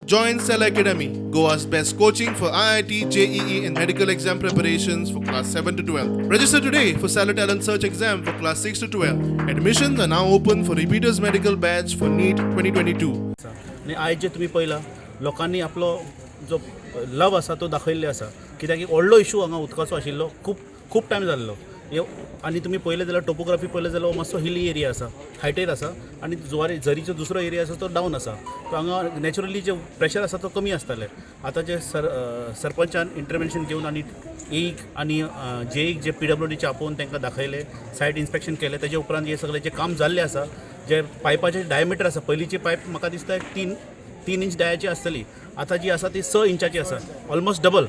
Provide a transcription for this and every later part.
Join Cell Academy, Goa's best coaching for IIT, JEE, and medical exam preparations for class 7 to 12. Register today for Stellar Talent Search exam for class 6 to 12. Admissions are now open for repeaters medical batch for NEET 2022. आसा आनी आयज जे तुमी पळयलां, लोकांनी आपलो जो love आसा तो दाखयल्लो आसा, कित्याक एक व्हडलो इशू हांगा उदकाचो आशिल्लो, खूब खूब टायम जाल्लो हे. आनी तुमी पळयलें जाल्यार, टोपोग्राफी पळयलें जाल्यार, हो मातसो हिली एरिया आसा, हायटेर आसा आनी जुवारी झरीचो दुसरो एरिया आसा तो डावन आसा. तो हांगा नॅचरली जे प्रेशर आसा तो कमी आसतालें. आतां जे सरपंचान इंटरवेन्शन घेवन आनी एक आनी जेईक जे पीडब्ल्यूडीचे आपोवन तांकां दाखयलें, सायट इन्स्पेक्शन केलें, तेजे उपरांत हे सगळें जें काम जाल्लें आसा, जे पायपाचें डायमिटर आसा, पयलींची पायप म्हाका दिसता 3 3 इंच डायाची आसतली, आतां जी आसा ती 6 इंचाची आसा. Almost double.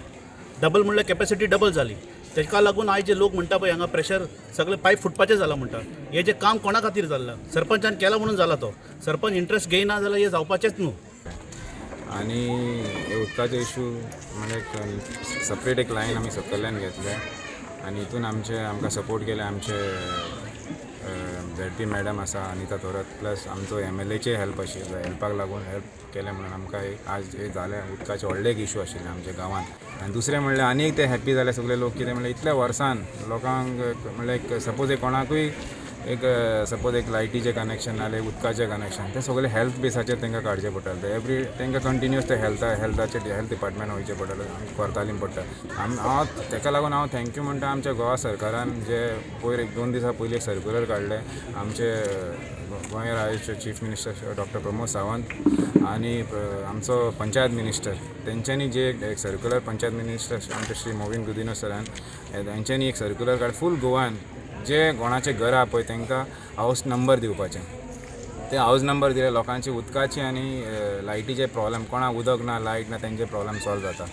डबल म्हणल्यार कॅपॅसिटी डबल जाली. ताका लागून आयज जे लोक म्हणटा पळय, हांगा प्रेशर सगळें पायप फुटपाचें जालां म्हणटा, हें जें काम कोणा खातीर जाल्लां? सरपंचान केलां म्हणून जाला. तो सरपंच इंट्रस्ट घेयना जाल्यार हें जावपाचेंच न्हू. आनी हे उदकाचे इशू म्हणजे एक सपरेट एक लायन आमी सकयल्यान घेतले आनी हितून आमचे आमकां सपोर्ट केले आमचे झेड पी मॅडम आसा अनिता थोरात, प्लस आमचो एमएलएचे हेल्प आशिल्लो. हेल्पाक लागून हेल्प केलें म्हणून आमकां एक आज हे जालें. उदकाचें व्हडलें एक इशू आशिल्लें आमच्या गांवांत. आनी दुसरें म्हणल्यार आनी एक ते हॅप्पी जाले सगळे लोक. कितें म्हणल्यार इतल्या वर्सान लोकांक म्हणल्यार एक सपोज एक कोणाकूय एक सपोज एक लायटीचें कनेक्शन नाल्यार उदकाचें कनेक्शन, तें सगळें हेल्थ बेसाचेर तांकां काडचें पडटालें. ते एवरी तांकां कंटिन्युअस ते हेल्थाचे हेल्थ डिपार्टमेंट वयचें पडटालें, करतालीं पडटा. हांव ताका लागून हांव thank you म्हणटा आमच्या गोवा सरकारान, जे पयर एक 2 दिसां पयलीं एक सर्कुलर काडलें, आमचे गोंय राज्याचे chief minister doctor Pramod Sawant आनी आमचो पंचायत मिनिस्टर, तेंच्यांनी जे एक सर्कुलर, पंचायत मिनिस्टर आमचे श्री मॉवीन गुदिन्हो सरान, तेंच्यांनी एक सर्कुलर काड फूल गोवान, जे कोणाचे घर आहा पळय तांकां हावस नंबर दिवपाचे. ते हावस नंबर दिले, लोकांची उदकाची आनी लायटीचे प्रॉब्लेम, कोणाक उदक ना, लायट ना, तेंचे प्रॉब्लेम सॉल्व जाता.